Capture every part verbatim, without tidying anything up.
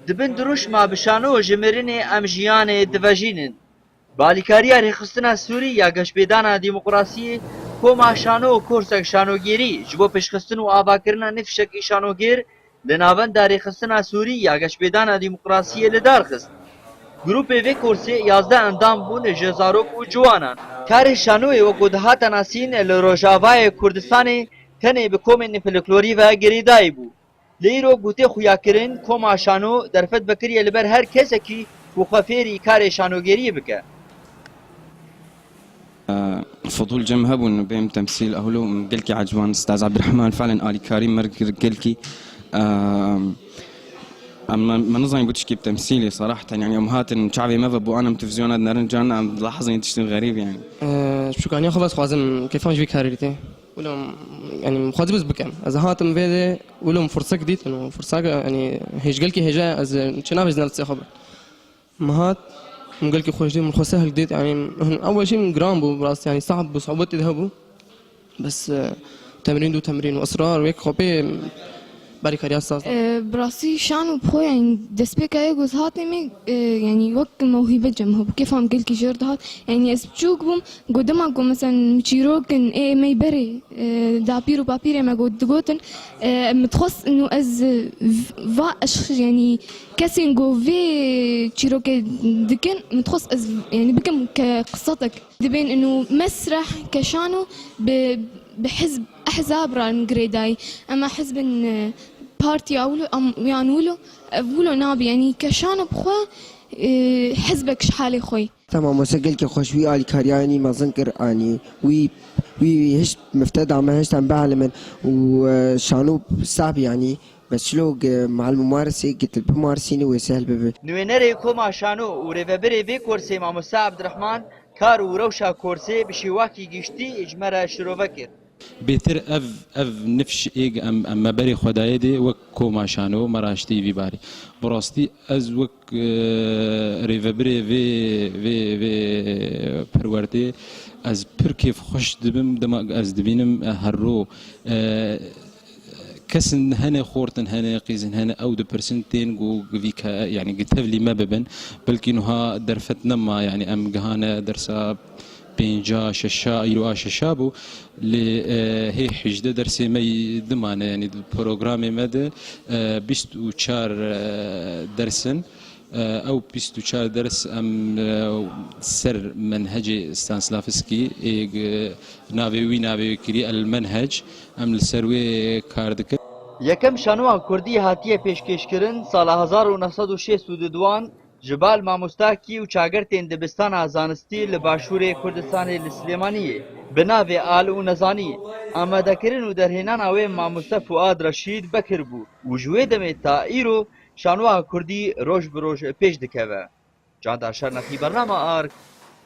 Di bin dirûşma bi şano ji mirinê em jiyanê divejînin. Bi alîkariya Rêxistina Sûrî ya Geşpêdana Demokrasiyê, Koma Şano û Korsek Şanogêrî ji bo pêşxistin û avakirina nifşekî şanogêr li Navenda Rêxistina Sûrî ya Geşpêdana Demokrasiyê li dar xist. Grûpê vê korsê yazdeh endam bûn ji zarok û ciwanan. Karê şanoyê wekû dihate nasîn li Rojavayê Kurdistanê tenê bi komên folklorî ve girêdayî bû. Lê îro gotê xuyakirin, Koma Şano derfet vekiriye li ber her kesekî ku xwe fêrî karê şanogêriyê bike. Fudûl cem hebûn bêm temsîl ewlo gelkî ecban Staz Ebdurehman felen alîkarî mir kir gelkî. Em me, me nizanî bû tişkî bi temsîlê seraheten, yani em hatin çavê me ve bû anem televîzyona dinerin can em dilahizin tiştin xerîb yani. Şukaniya xwe ve dixwazim kêfan ji vî karî tê. Wilo, yani xwazî biz bikem. Ez hatim vê de wilo min firsek dît, û firsek yani hêj gelkî hêja ez çi navê zinav xwe. Min hat, min gelkî xweş dît, min xwe sehil dît, yani ew jî min giran bû, bi rastî yani sahb bû, sohbetê de hebû. Bes, e, temrîn û temrîn û israr wek xwe pê barîkariya saz. E, bi rastî şano bi xwe, yani destpêka yê ku ez hatê me, e, yani wek mewhîbe cem hebû. Kêfa min gelkî jêr dihat. Yani ez biçûk bûm, ku dema ku mesela min çîrok in, ê me berê, e, dapîr û bapîrê me got, digotin, e, min dixwest inu ez, e, v-, va eşq, yani kesên ku vê çîrokê dikin, min dixwest ez, yani bikim ke qisetek. Dibên inu mesreh ke şano bi, bi hizb, ehzab re girêdayî. Ema hizbin, e, partiya wilo, em, yan wilo, ev wilo nabî. Yanî ke şano bi xwe, e, hizbek ji halê xwe yî. Tamam, wese gelkî xweş wî alîkariya yanî mezin kir, anî wî, wî hişt mifte da me, hişt em bielimin û, e, şano sahbî yanî. Bes çilo ge malim û marisê, ge til bimarisîne wê sehl bibe. Nûênerê Koma Şano û rêvebirê vê korsê Mamoste Ebdirehman kar û rewşa korsê bi şêwakî giştî ji me re şirove kir. Bêtir ev, ev nifş êg em, em me berê xwe dayê dê wek Koma Şano me raştî vî barî. Bi rastî ez wek, e, rêvebirê vê, vê, vê perwertê ez pir kêfxweş dibim dema ez dibînim, e, her ro, e, kesin hene xortin, hene qîzin, hene ew dipirsin tên ku vî ke, yani gi tevlî me bibin. Belkî nuha derfet nema, yani em gihane dersa pênca, şeşa, îro a şeşa bû. Lê, e, hê hejdeh dersê me yî dimane, yani di programê me de, e, bîst û çar, e, dersin. E, ew bîst û çar ders em, e, ser menhecê Stanislavski, ê, e, navê wî navê wê kirî El Menhec, em li ser wê kar dikin. Yekem şanoya kurdî hatiye pêşkêşkirin sala hezar û neh sed û şêst û duduan ji bal mamostakî û çagirtên dibistana zanistî li başûrê Kurdistanê li Silêmaniyê bi navê Al û Nezanî. Amadekirin û derhênana wê mamoste Fuad Reşîd Bekir bû û ji wê demê ta îro şanoya kurdî roj bi roj pêş dikeve. Canda Şernexî, Bernama Ark,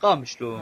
Qamişlo.